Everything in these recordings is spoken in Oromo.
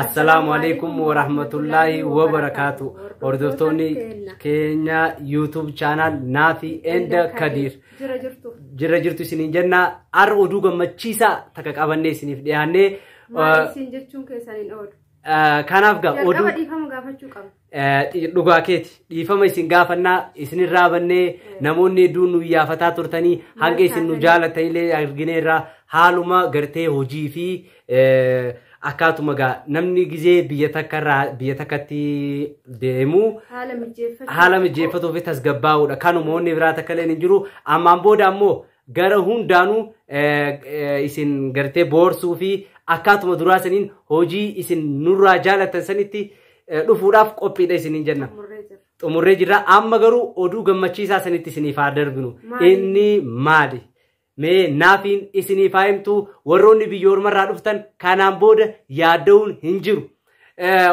Assalaamu alaikum warahmatullaahi wabarakaatu. Hordoftoonni keenya YouTube channel Naafi and Kadir. Jira jirtu. Jira jirtu isiniin jenna. Har'a oduu gammachiisaa takka qabannee isiniif dhiyaannee. Maal isin jechuun keessan hin oolu. Kanaaf gaa oduu Jalqaba dhiifama gaafachuu qabna. Dhugaa keeti, dhiifama isin gaafannaa isinirraa bannee. Namoonni hedduun nu iyyaafataa turtanii, hanga isin nu jaalattanillee argineerra. Haaluma gartee hojii fi akkaatuma gaa namni gizee biyya takkarraa biyya takkatti deemu haala mijeeffachuu haala mijeeffatuu fi tasgabbaa'uudha. Kanuma, wanni biraa takka illee hin jiru. Ammaan booda ammoo gara hundaanuu isin gartee boorsuu fi akkaatuma duraa saniin hojii isin nurraa jaalatan sanitti dhufuudhaaf qophiidha isiniin jenna. Xumurree jira. Xumurree jirra. Amma garuu oduu gammachiisaa sanitti isiniif haa darbinu. Maali? Inni maali? Mee Naafiin isiniif haa himtu. Warroonni biyya ormarraa dhuftan kanaan booda yaadda'uun hin jiru.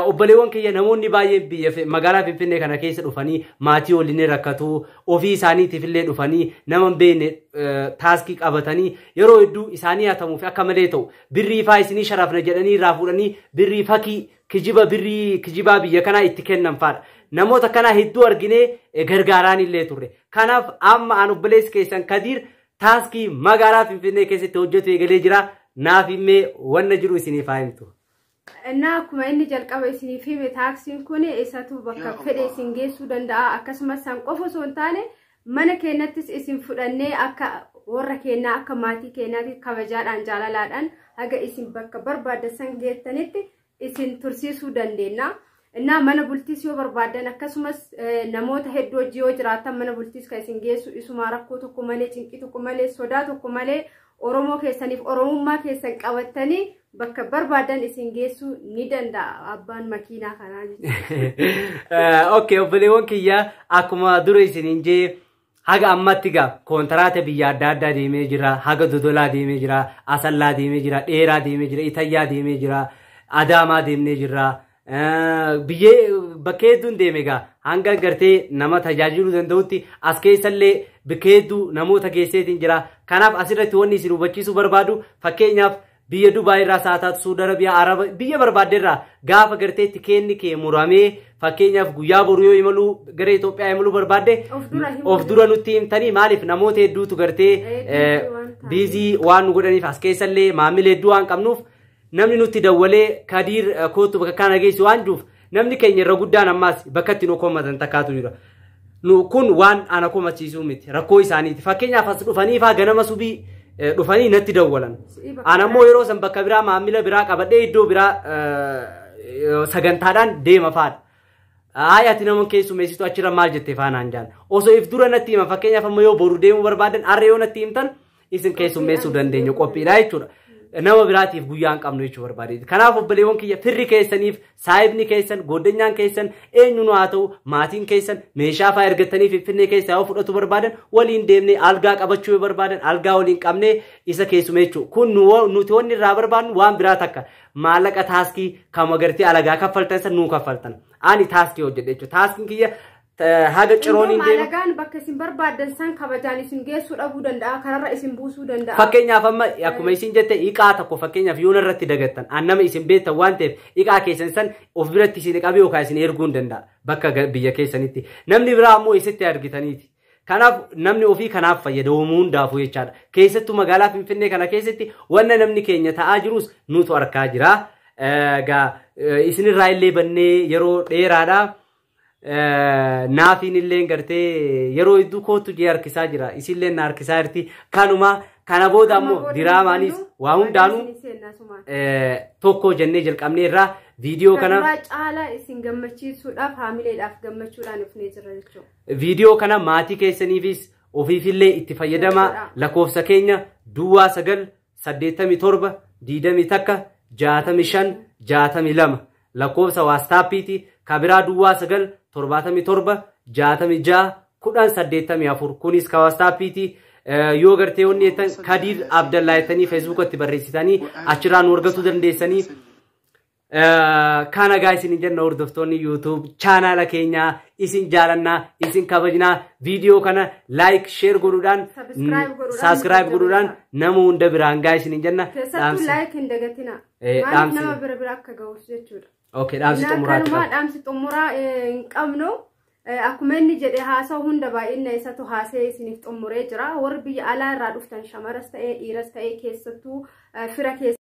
Obboleewwan kiyya, namoonni baay'een biyya magaalaa Finfinnee kana keessa dhufanii maatii waliin rakkatu, ofii isaaniitiif illee dhufanii nama hin beekne taaskii qabatanii yeroo hedduu isaanii hatamuuf akka malee ta'u, birrii faa isinii sharafna jedhanii irraa fuudhanii birrii fakii kijiba, birrii kijibaa biyya kanaa itti kennan faadha. Namoota kanaa hedduu arginee gargaaraan illee turre. Kanaaf amma an obboleessi keessan Kadiir taaskii magaalaa Finfinnee keessatti hojjetu eegalee jira. Naaf himmee wanna jiru isiniif haa himtu. Innaa akkuma inni jalqaba isiniif hime, taaksiin kun isatu bakka fedhe isin geessuu danda'a. Akkasumas san qofa osoo hin taane mana keenyattis isin fudhannee akka warra keenyaa, akka maatii keenyaatti kabajaadhaan, jaalalaadhaan haga isin bakka barbaaddan san geettanitti isin tursiisuu dandeenya. Innaa mana bultiis yoo barbaaddan, akkasumas namoota hedduu hojii yoo jiraatan, mana bultiis kan isin geessu isuma. Rakkoo tokko malee, cinqii tokko malee, sodaa tokko malee Oromoo keessaniif Oromummaa keessan qabattanii bakka barbaadan isin geessuu ni danda'a abbaan makiinaa kanaa jechuudha. Okay, obboleewwan kiyya, akkuma dura isiniin jee haga ammatti gaa koontaraata biyya adda addaa deemee jira. Haga Dodolaa deemee jira, Asallaa deemee jira, Dheeraa deemee jira, Itayyaa deemee jira, Adaamaa deemnee jira. Biyyee bakkee hedduun deeme gaa hanga gartee nama tajaajiluu danda'utti as keessallee bakkee hedduu namoota geesseetiin jira. Kanaaf asirratti wanni isin hubachiisuu barbaadu, fakkeenyaaf biyya Dubaay irraa haa taatu, Suudi Arabiyaa, Araba biyya barbaadde irraa gaafa gartee tikeetni kee muramee, fakkeenyaaf guyyaa boru yoo imaluu gara Itoophiyaa imaluu barbaadde Of dura himuu. Of dura nutti himtanii. Maaliif, namoota hedduutu gartee Hedduu waan ta'aniif. Busy waan nu godhaniif, as keessallee maamila hedduu waan qabnuuf, namni nutti dawwalee "Kadiir, kootu bakka kana geessu" waan jiruuf, namni keenya irra guddaan ammaas bakka itti nu komatan takkaatu jira. Nu kun waan ana komachiisuu miti, rakkoo isaaniiti. Fakkeenyaaf as dhufanii faa ganama subii dhufanii natti dawwalan. Si'ii bakka Ana ammoo yeroo san bakka biraa maamila biraa qabadhee iddoo biraa sagantaadhaan deema faadha. Hayi, ati nama keessummeessitu achirra maal jette faanaan jaan. Osoo if dura natti hima, fakkeenyaaf amma yoo boru deemuu barbaadan, har'a yoo natti himtan isin keessummeessuu dandeenya, qophiidha jechuudha. Nama biraatiif guyyaa hin qabnu jechuu barbaade. Kanaaf obboleewwan kiyya, firri keessaniif, saayibni keessan, goddanyaan keessan, eenyuun haa ta'u, maatiin keessan meeshaa fa'aa ergatanii Finfinnee keessaa yoo fudhatu barbaadan, waliin deemnee, algaa qabachuu yoo barbaadan algaa waliin qabnee isa keessumeechuu. Kun nuti wanni irraa barbaadnu waan biraa takka, maallaqa taaskii kan agartee alagaa kaffaltan san nuu kaffaltan. Ani taaskii hojjedhe jechuudha. Taaskiin kiyya haga cirooniin deema. Maalagaan bakka isin barbaaddan san kabajaan isin geessuu dhabuu danda'a, kararra isin buusuu danda'a. Fakkeenyaaf amma akkuma isin jette, iqaa tokko fakkeenyaaf yoo narratti dagattan, an nama isin beektan waan ta'eef iqaa keessan san of biratti isin qabee yookaan isin erguu hin danda'a bakka biyya keessanitti. Namni biraa ammoo isitti argitaniiti. Kanaaf namni ofii kanaaf fayyadamuu hundaafuu jechaadha. Keessattuu magaalaa Finfinnee kana keessatti wanna namni keenya ta'aa jirus nutu arkaa jira. Egaa isinirraa illee bannee yeroo dheeraadha. Naafiin illee gartee yeroo hedduu kootu jee harkisaa jira. Isillee na harkisaa jirti. Kanuma kana booda ammoo diraamaanis waa hundaanuu tokko jennee jalqabnee irraa viidiyoo kana Duraa caalaa isin gammachiisuudhaaf, haamileedhaaf, gammachuudhaan dhufnee jirra jechuudha. Viidiyoo kana maatii keessaniifis ofiifillee itti fayyadamaa. Lakkoofsa keenya 0987 21 65 62 lakkoofsa WhatsAppiiti. Kabiraa 0977 66 10 84, kunis ka WhatsAppiiti. Yoo gartee wanni jettan, Kadiir Abdallaa jettanii Facebookatti barreessitanii achirraa nu argachuu dandeessanii. Kana gaa isin jenna hordoftoonni YouTube chaanaala keenyaa, isin jaalannaa, isin kabajnaa. Viidiyoo kana like, share godhuudhaan, subscribe godhuudhaan nama hunda biraan gaa isin jenna. Keessattuu like hin dagatina. Maaliif nama bira bira akka ga'uuf jechuudha. Okay, dhaamsi xumuraati. Kanumaa dhaamsi xumuraa hin qabnu. Akkuma inni jedhe haasawu hunda baay'ina isatu haasee isiniif xumuree jira. Warri biyya alaa irraa dhuftan shamaras ta'ee dhiiras ta'ee keessattuu fira keessa.